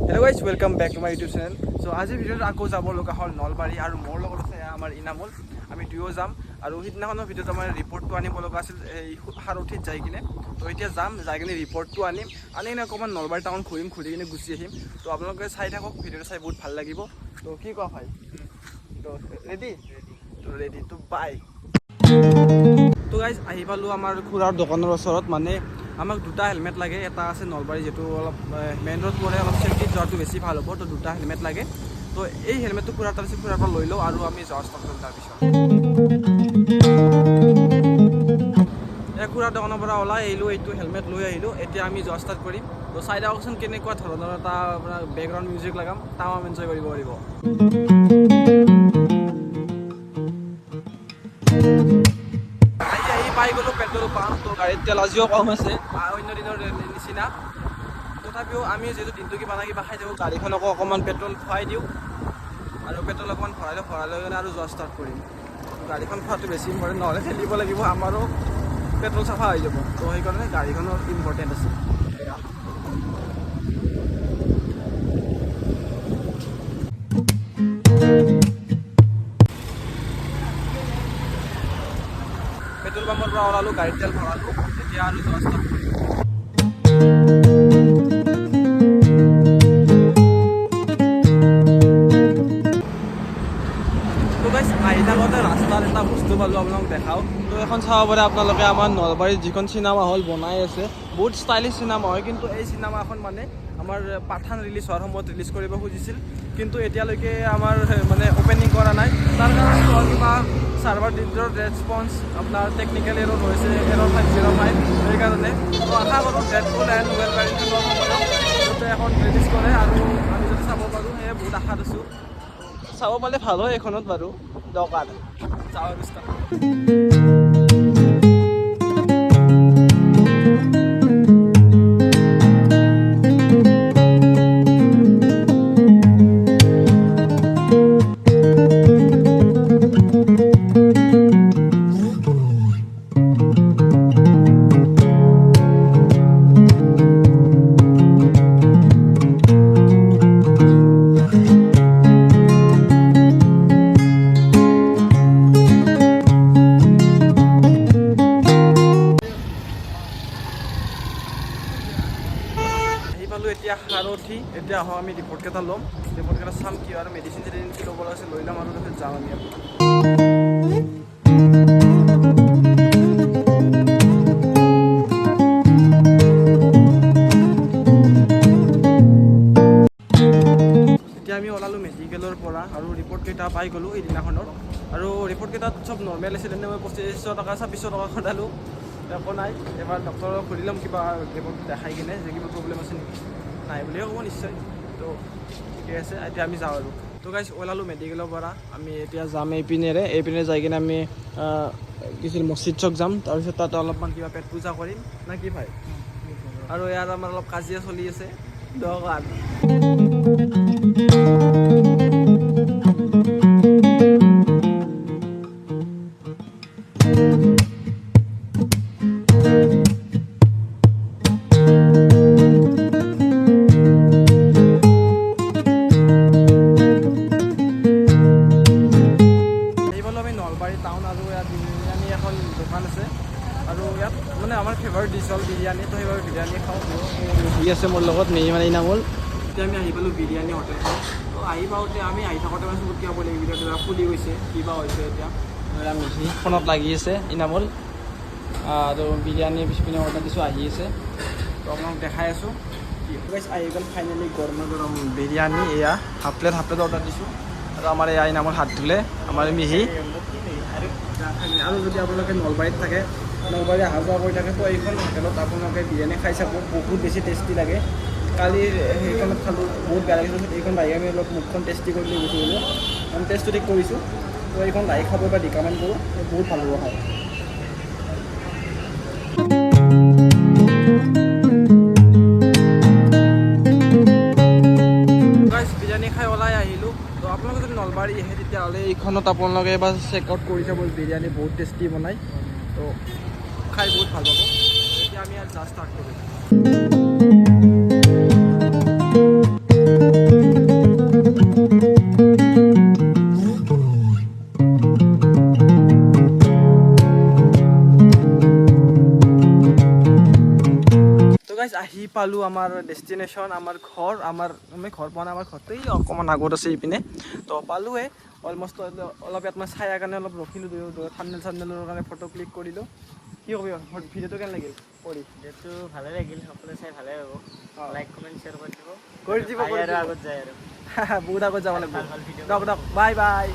Hello guys, welcome back to my YouTube channel. So আজিৰ ভিডিঅ'ত আকৌ যাব লগা হ'ল নলবাৰী আৰু মোৰ লগত আছে আমাৰ ইনামুল। আমি দুয়ো যাম আৰু সিদিনাখনৰ ভিডিঅ'ত আমাৰ ৰিপৰ্টটো আনিব লগা আছিল এই সাৰথিত যাই কিনে। তো এতিয়া যাম, যাই কিনে ৰিপৰ্টটো আনিম, আনি কিনে অকণমান নলবাৰী টাউন ঘূৰিম, ঘূৰি কিনে গুচি আহিম। তো আপোনালোকে চাই থাকক, ভিডিঅ'টো চাই বহুত ভাল লাগিব। তো কি কোৱা ভাই? তো ৰেডি? তো ৰেডি, তো বাই। তো গাইজ, আহি পালোঁ আমাৰ খুৰাৰ দোকানৰ ওচৰত। মানে আমাক দুটা হেলমেট লাগে। এটা আছে নলবাৰী, যিটো অলপ মেইন ৰোড পৰে, অলপ চেফটিত যোৱাটো বেছি ভাল হ'ব। তো দুটা হেলমেট লাগে। তো এই হেলমেটটো খুৰাৰ তাত আছে, খুৰাৰ পৰা লৈ লওঁ আৰু আমি যোৱা ষ্টাৰ্ট কৰিম তাৰপিছত। এই খুৰাৰ দোকানৰ পৰা ওলাই আহিলোঁ, এইটো হেলমেট লৈ আহিলোঁ। এতিয়া আমি যোৱা ষ্টাৰ্ট কৰিম। তো চাই থাককচোন কেনেকুৱা ধৰণৰ এটা আপোনাৰ বেকগ্ৰাউণ্ড মিউজিক লগাম, তামাম এনজয় কৰিব পাৰিব। আহি আহি পাই গ'লোঁ পেট্ৰল পাম্প। তো গাড়ীত তেল আজিও কম আছে, অন্য দিনৰ নিচিনা। তথাপিও আমি যিহেতু দিনটো কিবা না কিবা খাই থাকোঁ, গাড়ীখনকো অকণমান পেট্ৰল খুৱাই দিওঁ আৰু পেট্ৰল অকণমান ভৰাই লওঁ, ভৰাই লৈ কিনে আৰু যোৱা ষ্টাৰ্ট কৰিম। গাড়ীখন খোৱাটো বেছি ইম্পৰ্টেণ্ট, নহ'লে ঠেলিব লাগিব, আমাৰো পেট্ৰল চাফা হৈ যাব। তো সেইকাৰণে গাড়ীখনৰ ইম্পৰ্টেণ্ট আছে। এয়া। পেট্ৰল পাম্পৰ পৰা ওলালোঁ, গাড়ীত তেল ভৰালোঁ, এতিয়া আৰু যোৱা ষ্টাৰ্ট কৰিম। তো গাইজ, আহি থাকোঁতে ৰাস্তাত এটা বস্তু পালোঁ, আপোনাক দেখাওঁ। তো এখন চাব পাৰে আপোনালোকে, আমাৰ নলবাৰীত যিখন চিনেমা হল বনাই আছে, বহুত ষ্টাইলিছ চিনেমা হয়। কিন্তু এই চিনেমাখন মানে আমাৰ পাঠান ৰিলিজ হোৱাৰ সময়ত ৰিলিজ কৰিব খুজিছিল, কিন্তু এতিয়ালৈকে আমাৰ মানে অ'পেনিং কৰা নাই। তাৰ কাৰণটো হ'ল কিবা ছাৰ্ভাৰ ডিডৰ ৰেচপন্স, আপোনাৰ টেকনিকেল এৰৰ হৈছে, এৰৰ 505, সেইকাৰণে। তো আশা কৰোঁ ডেডপুল এণ্ড ৱেলভাৰিনখনৰ সময়ত যাতে এখন ৰিলিজ কৰে আৰু আমি যদি চাব পাৰোঁ, সেয়ে বহুত আশাত আছোঁ। চাব পালে ভাল হয় এইখনত বাৰু। দৰকাৰ যাওঁ আৰু ষ্টাৰ্ট। আহি পালোঁ এতিয়া সাৰথি। এতিয়া আহোঁ, আমি ৰিপৰ্টকেইটা ল'ম, ৰিপৰ্টকেইটা চাম কি আৰু মেডিচিন চেডিচিন কি ল'ব আছে লৈ ল'ম আৰু তাৰপিছত যাম আমি আকৌ। এতিয়া আমি ওলালোঁ মেডিকেলৰ পৰা আৰু ৰিপৰ্টকেইটা পাই গ'লোঁ এইদিনাখনৰ। আৰু ৰিপৰ্টকেইটাত চব নৰ্মেল আছিল। এনে মই 2500 টকা, 2600 টকা খটালোঁ, একো নাই। এবাৰ ডক্টৰক সুধি ল'ম কিবা ৰিপৰ্টটো দেখাই কিনে যে কিবা প্ৰব্লেম আছে নেকি। নাই বুলিয়ে ক'ব নিশ্চয়। তো ঠিকে আছে, এতিয়া আমি যাওঁ আৰু। তো গাইজ, ওলালোঁ মেডিকেলৰ পৰা। আমি এতিয়া যাম এইপিনেৰে। এইপিনে যাই কিনে আমি কি আছিল, মছজিদ চক যাম। তাৰপিছত তাত অলপমান কিবা পেট পূজা কৰিম না কি ভাই? আৰু ইয়াত আমাৰ অলপ কাজিয়া চলি আছে দৰকাৰ। আহি পালোঁ আমি নলবাৰী টাউন আৰু ইয়াত বিৰিয়ানী এখন দোকান আছে আৰু ইয়াত মানে আমাৰ ফেভাৰিট ডিছ হ'ল বিৰিয়ানী। তো সেইবাবে বিৰিয়ানী খাওঁ। মিহি আছে মোৰ লগত, মিহি মানে ইনামুল। এতিয়া আমি আহি পালোঁ বিৰিয়ানী হোটেলখন। তো আহি পাওঁতে, আমি আহি থাকোঁতে মানে চকুত কিবা পৰিলে, ভিডিঅ' কিবা ফুলি গৈছে, কিবা হৈছে। এতিয়া এয়া মিহি ফোনত লাগি আছে ইনামুল আৰু বিৰিয়ানী পিছপিনে অৰ্ডাৰ দিছোঁ, আহি আছে। তো আপোনাক দেখাই আছোঁ। আহি গ'ল ফাইনেলি গৰমা গৰম বিৰিয়ানী। এয়া half plate, half plate order দিছোঁ আৰু আমাৰ এয়া ইনামুল হাত ধুলে, আমাৰ মিহি। আৰু যদি আপোনালোকে নলবাৰীত থাকে, নলবাৰী অহা যোৱা কৰি থাকে, তো এইখন হোটেলত আপোনালোকে বিৰিয়ানী খাই চাব, বহুত বেছি টেষ্টি লাগে। কালি সেইখনত খালোঁ, বহুত বেয়া লাগিছিল। এইখন আহি আমি অলপ মুখখন টেষ্টি কৰি লৈ গুচি গ'লোঁ, আমি টেষ্টটো ঠিক কৰিছোঁ। তো এইখন আহি খাব এবাৰ ৰিকমেণ্ড কৰোঁ, বহুত ভাল হ'ব খাই। গাইজ, বিৰিয়ানী খাই ওলাই আহিলোঁ। তো আপোনালোকে যদি নলবাৰী আহে, তেতিয়াহ'লে এইখনত আপোনালোকে এবাৰ চেক আউট কৰি চাব। বিৰিয়ানী বহুত টেষ্টি বনায়, তো খাই বহুত ভাল পাব। এতিয়া আমি আৰু জাষ্ট ষ্টাৰ্ট কৰিম। গাইজ, আহি পালোঁ আমাৰ ডেষ্টিনেশ্যন, আমাৰ ঘৰ। আমি ঘৰ পোৱা নাই, আমাৰ ঘৰটো এই অকণমান আগত আছে ইপিনে। তো পালোঁৱে অলমষ্ট। অলপ ইয়াত মই চায়াৰ কাৰণে অলপ ৰখিলোঁ দুয়ো। থাম্বনেল চামনেলৰ কাৰণে ফটো ক্লিক কৰিলোঁ। কি কবি, ভিডিঅ'টো কেনে লাগিল কৰি? ভিডিঅ'টো ভালে লাগিল, সকলোৱে চাই ভালে পাব। লাইক, কমেণ্ট, শ্বেয়াৰ কৰি দিব। কৰি দিব, কৰি আৰু দিব। আগত যায় আৰু বহুত আগত যাব লাগিব। ভাল ভাল ভিডিঅ'। দক দক, বাই বাই।